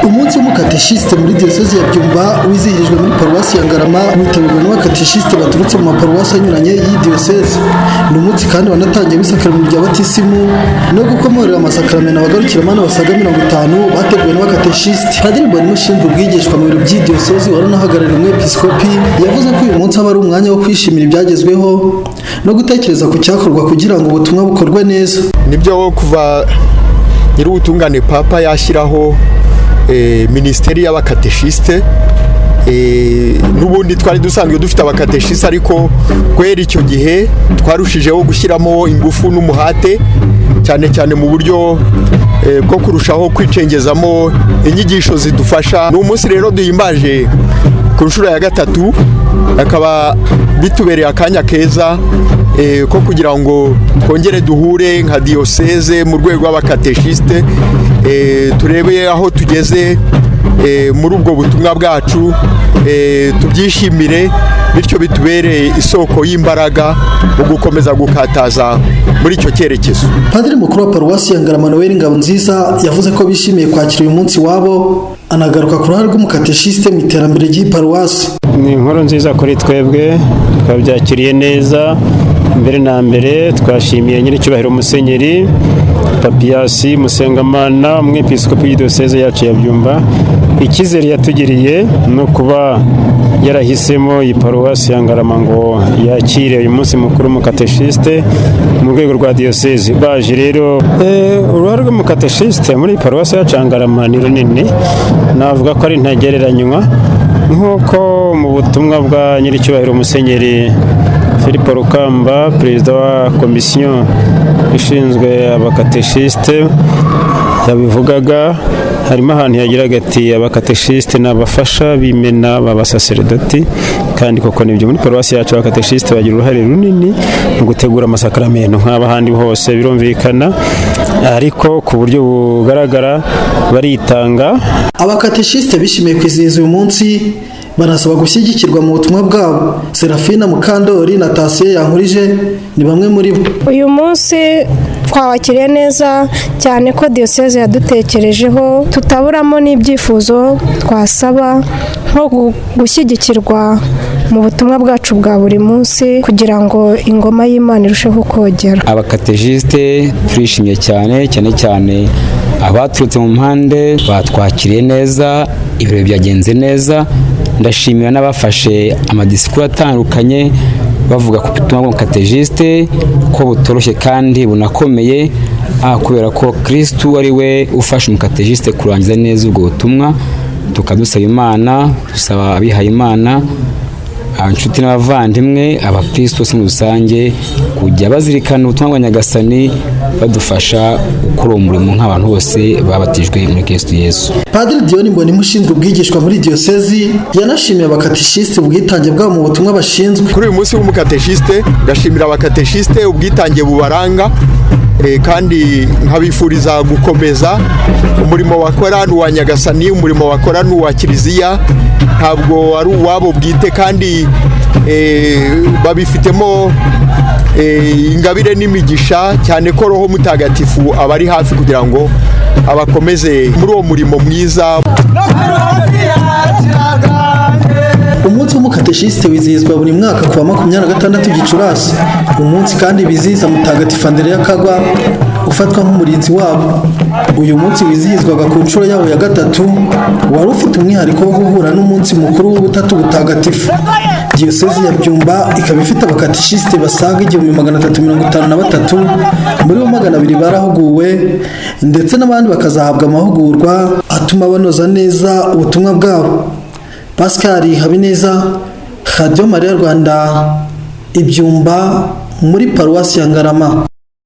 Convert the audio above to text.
Umunsi w'umukateshisite muri Diyosezi ya Byumba wizihirijwe muri Paruwasi ya Ngarama, witabirwa n'abakateshisite baturutse mu maparuwasi anyuranye y'iyi diyosezi. Ni umunsi kandi wanatangiye w'isakaramentu rya batisimu no gukomorera amasakaramentu abagarukiramana basaga 50 bateguwe n'abakateshisite. Padiri Mbonimpa ushinzwe ubwigishwa mu biro by'iyi diyosezi wari unahagarariye umwepiskopi yavuze ko uyu munsi aba ari umwanya wo kwishimira ibyagezweho no gutekereza ku cyakorwa kugira ngo ubutumwa bukorwe neza. Nibyo, kuva Nyir'ubutungane Papa yashyiraho minisiteri y'abakateshisite, n'ubundi twari dusanzwe dufite abakateshisite, ariko guhera icyo gihe twarushijeho gushyiramo ingufu n'umuhate, cyane cyane mu buryo bwo kurushaho kwicengezamo inyigisho zidufasha. Ni umunsi rero duhimbaje ku nshuro ya gatatu, akaba bitubereye akanya keza ko kugira ngo twongere duhure nka diyoseze mu rwego rw'abakateshisite, turebe aho tugeze muri ubwo butumwa bwacu, tubyishimire, bityo bitubere isoko y'imbaraga mu gukomeza gukataza muri icyo cyerekezo. Padiri mukuru wa Paruwasi ya Ngarama, Noel Ngabonziza, yavuze ko bishimiye kwakira uyu munsi wabo, anagaruka ku ruhare rw'umukateshisite mu iterambere ry'iyi paruwasi. Ni inkuru nziza kuri twebwe, twabyakiriye neza. Mbere na mbere twashimiye Nyiricyubahiro Musenyeri Papiyasi Musengamana, umwepiskopi w'idiyoseze yacu ya Byumba, icyizere yatugiriye no kuba yarahisemo iyi paruwasi ya Ngarama ngo yakire uyu munsi mukuru w'umukateshisite mu rwego rwa diyoseze. Baje rero, uruhare rw'umukateshisite muri paruwasi yacu ya Ngarama ni runini, navuga ko ari ntagereranywa. Nk'uko mu butumwa bwa Nyiricyubahiro Musenyeri Philippe Rukamba, perezida wa komisiyo ishinzwe abakateshisite, yabivugaga, harimo ahantu yagiraga ati: "Abakateshisite ni abafasha b'imena b'abasaseredoti." Kandi koko nibyo, muri paruwasi yacu abakateshisite bagira uruhare runini mu gutegura amasakaramentu nk'abahandi hose, birumvikana, ariko ku buryo bugaragara baritanga. Abakateshisite bishimiye kwizihiza uyu munsi, banasaba gushyigikirwa mu butumwa bwabo. Serafina Mukandori na Tasiye Yankurije ni bamwe muri bo. Uyu munsi twawakiriye neza cyane ko diyoseze yadutekerejeho, tutaburamo n'ibyifuzo twasaba nko gushyigikirwa mu butumwa bwacu bwa buri munsi kugira ngo ingoma y'Imana irusheho kogera. Abakatejisite turishimye cyane, cyane cyane abaturutse mu mpande batwakiriye neza, ibirori byagenze neza. Ndashimira n'abafashe amadisikuru atandukanye bavuga ku butumwa bw'umukatejisite ko butoroshye kandi bunakomeye, kubera ko Kirisitu ari we ufasha umukatejisite kurangiza neza ubwo butumwa. Tukadusaba Imana, dusaba abihaye Imana, inshuti n'abavandimwe, abakristo bose muri rusange, kujya bazirikana ubutumwa bwa Nyagasani, badufasha gukora uwo murimo nk'abantu bose babatijwe muri Kristo Yesu. Padiri Diyoni Mbonimpa ushinzwe ubwigishwa muri diyosezi yanashimiye abakateshisite ubwitange bwabo mu butumwa bashinzwe. Kuri uyu munsi w'umukateshisite ngashimira abakateshisite ubwitange bubaranga, kandi nkabifuriza gukomeza umurimo bakora. Ni uwa Nyagasani, umurimo bakora ni uwa Kiliziya, ntabwo ari uwabo bwite, kandi babifitemo ingabire n'imigisha, cyane ko Roho Mutagatifu aba ari hafi kugira ngo abakomeze muri uwo murimo mwiza. Umunsi w'umukateshisite wizihizwa buri mwaka ku wa 26 Gicurasi, umunsi kandi bizihiza Mutagatifu Andereya Kagwa ufatwa nk'umurinzi wabo. Uyu munsi wizihizwaga ku nshuro yawo ya gatatu wari ufite umwihariko wo guhura n'umunsi mukuru w'Ubutatu Butagatifu. Diyosezi ya Byumba ikaba ifite abakateshisite basaga 1353, muri bo 200 barahuguwe, ndetse n'abandi bakazahabwa amahugurwa atuma banoza neza ubutumwa bwabo. Pascal Habineza, Radio Maria Rwanda, Ibyumba muri Paruwasi ya Ngarama.